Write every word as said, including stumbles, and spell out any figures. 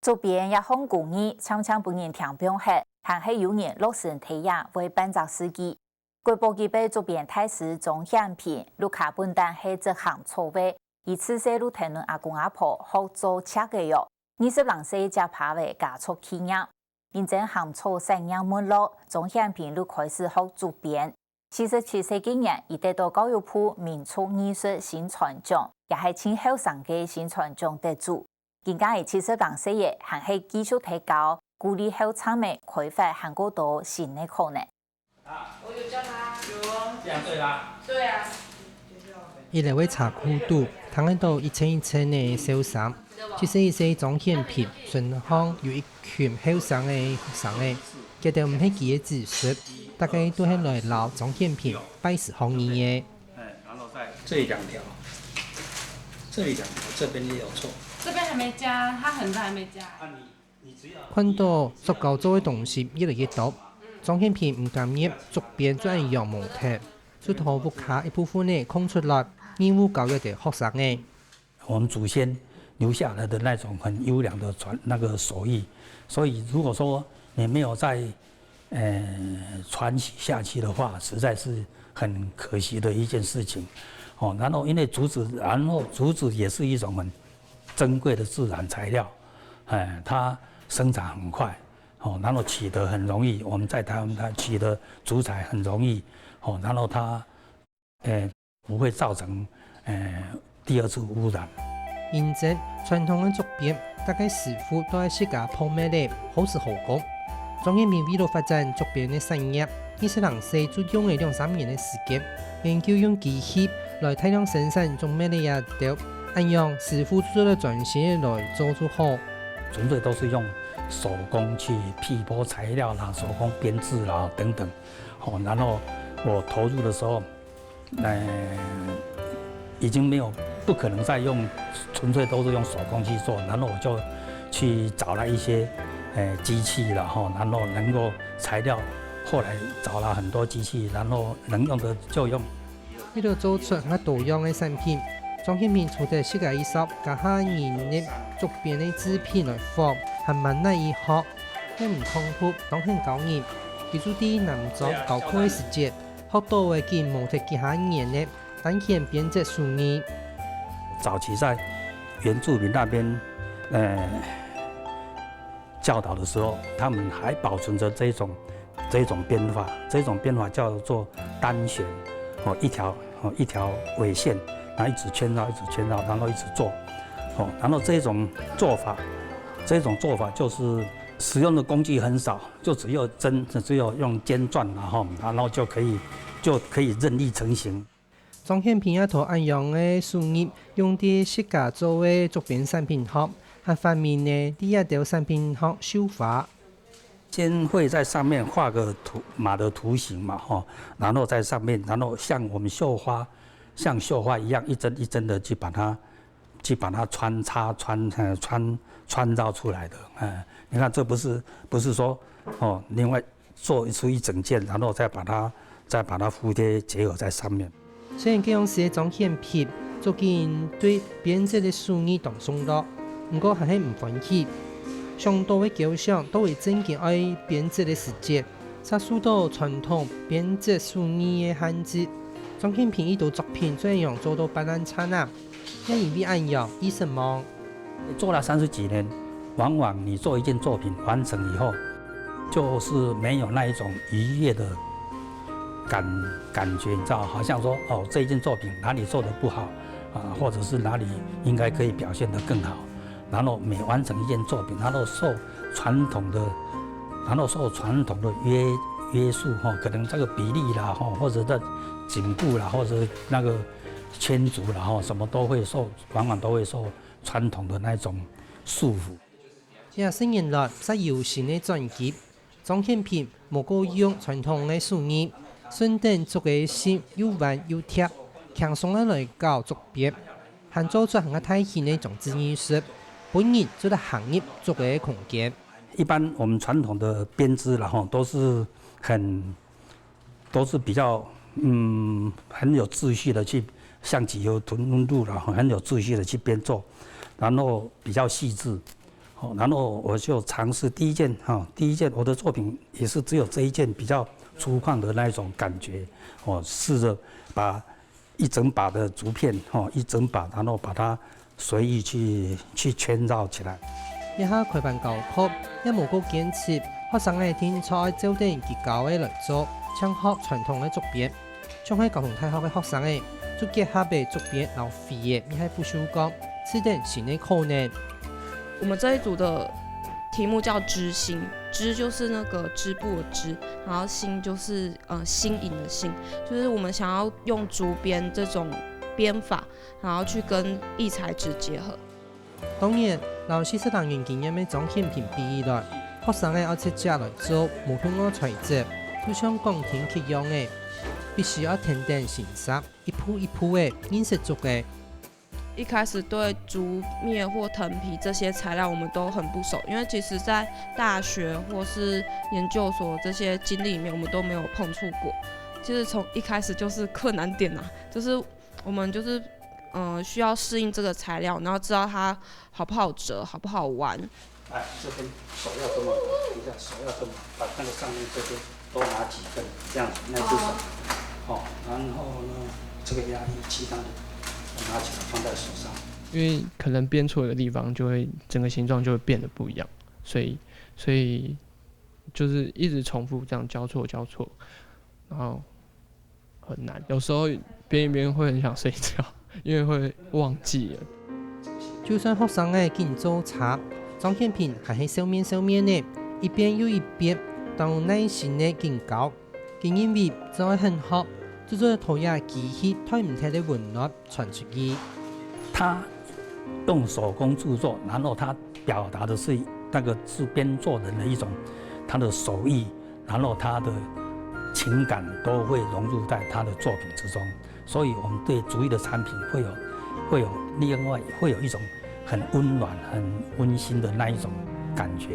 竹編這項工藝，常常分人聽放忒，還係有人落心體驗會辦隻事蹟。國寶級个竹編大師張顯平，屋下本旦係織鹹草个，佢自細就跈等阿公阿婆學做蓆仔哦，二十零歲接爸仔家族企業。 認真鹹草產業沒落，張顯平就開始學竹編。四十七歲該年，佢得到教育部民族藝術薪傳獎，也係盡後生个薪傳獎得主。今年佢七十零歲了，還係繼續在教，鼓勵後生仔開發還過多新个可能。 我有叫他，有哦，這樣對吧？對啊，一樓个茶庫肚，聽得到一陣一陣个笑聲。七十一歲張顯平，身項有一群後生个學生仔，佢兜毋係佢个子孫，大家都係來摎張顯平拜師學藝个。哎，然後再這裡兩條，這裡兩條，這邊也有錯。這邊還沒加，他橫的還沒加。啊你你只要看到塑膠做个東西越來越多，張顯平毋甘願竹編就恁樣無忒，就同屋下一部分个空出來，義務教育个學生仔。我们祖先留下来的那种很优良的传那个手艺，所以如果说你没有再呃传承下去的话，实在是很可惜的一件事情。哦，然后因为竹子，然后竹子也是一种很珍贵的自然材料，哎，它生长很快，哦，然后取得很容易，我们在台湾它取得竹材很容易，哦，然后它，呃，不会造成呃第二次污染。認真傳統个竹編，逐个師傅都愛自家拍搣仔，好勢好工。張顯平為了發展竹編个產業，二十零歲就用了兩三年个時間，研究用機器來大量生產竹篾仔這兜，恁樣師傅就做得專心个來做就好。纯粹都是用手工去劈剥材料啦，手工编织啦等等。哦，然后我投入的时候，呃，已经没有不可能再用，纯粹都是用手工去做，然后我就去找了一些，呃，机器了哈，然后能够材料，后来找了很多机器，然后能用的就用。為了做出較多樣个產品，張顯平除忒自家一手加下人力竹編个製品來仿，還蠻耐一學，也毋痛苦，當肯教人。佢就在南庄教課个時節，學到个緊無忒幾下年个單線編織手藝。早期在原住民那边，呃，教导的时候，他们还保存着这一种这一种编法，这种编法叫做单弦，哦，一条哦一条纬线，然后一直圈绕，一直圈绕，然后一直做，哦，然后这种做法，这种做法就是使用的工具很少，就只有针，只有用尖钻然后然后就可以就可以任意成型。张显平也同恁樣个手艺用在自家做个竹编产品項，還發明了這兜產品項繡花。先會在上面畫個圖馬的圖形嘛，吼，然後在上面，然後像我們繡花，像繡花一樣一針一針的去把它，去把它穿插穿呃穿穿绕出来的，哎，你看这不是不是说哦，另外做出一整件，然后再把它再把它蝴蝶结合在上面。雖然該央時个張顯平，最近對編織个手藝當熟絡，毋過還係毋歡喜。想到个構想，到位正經愛編織个時節，煞受到傳統編織手藝个限制。張顯平一兜作品，怎樣做到半爛燦啊？也因為恁樣，一失望。做了三十几年，往往你做一件作品完成以后，就是没有那一种愉悦的感感觉，你知道，好像说哦，这一件作品哪里做的不好啊，或者是哪里应该可以表现得更好，然后每完成一件作品，然后受传统的，然后受传统的约约束哈，可能这个比例啦哈，或者在颈部啦，或者那个圈足啦哈，什么都会受，往往都会受传统的那种束缚。這十年來，煞有新个轉機，張顯平無過用傳統个手藝，順等竹个線又彎又貼，輕鬆个來搞竹編，還做出還較大型个裝置藝術，分人做得行入竹个空間。一般我们传统的编织啦哈，都是很都是比较嗯很有秩序的去，像几何图录啦，很有秩序的去编做，然后比较细致，哦，然后我就尝试第一件哈，第一件我的作品也是只有这一件比较粗犷的那一种感觉，哦，试着把一整把的竹片哈，一整把，然后把它随意去去圈绕起来。一下開辦教學，也無過堅持，學生仔定著愛照等佢教个來做，淨學傳統个竹編。像係交通大學个學生仔，就結合个竹編摎飛个，也係不鏽鋼，試等新个可能。我们这一组的题目叫织心，织就是那个织布的织，然后心就是呃新颖的新，就是我们想要用竹编这种编法，然后去跟异材质结合。當然，摎四十零年經驗个張顯平比起來，學生仔愛直接來做，無向外揣責，就像講天氣樣个，必須愛跈等形勢，一步一步个認識竹仔。一开始对竹篾或藤皮这些材料我们都很不熟，因为其实在大学或是研究所这些经历里面，我们都没有碰触过。其实从一开始就是困难点啊，就是我们就是嗯、呃需要适应这个材料，然后知道它好不好折，好不好玩。哎，这边手要这么，等一下手要这么，把那个上面这边多拿几根，这样子那就好。哦，然后呢，这个压力器当拿起来放在手上。因为可能编错一个地方，就会整个形状就会变得不一样，所以所以就是一直重复这样交错交错，然后很难。有时候编一编会很想睡觉，因为会忘记了。就算學生仔緊做差，張顯平還係笑面笑面个，一遍又一遍，當耐心个緊教。佢認為只愛肯學，就做得摎這機器代毋忒个溫暖傳出去。他用手工製作，然后他表达的是那个是编作人的一种他的手艺，然后他的情感都会融入在他的作品之中，所以我们对竹艺的产品会有会有另外会有一种很温暖、很温馨的那一种感觉。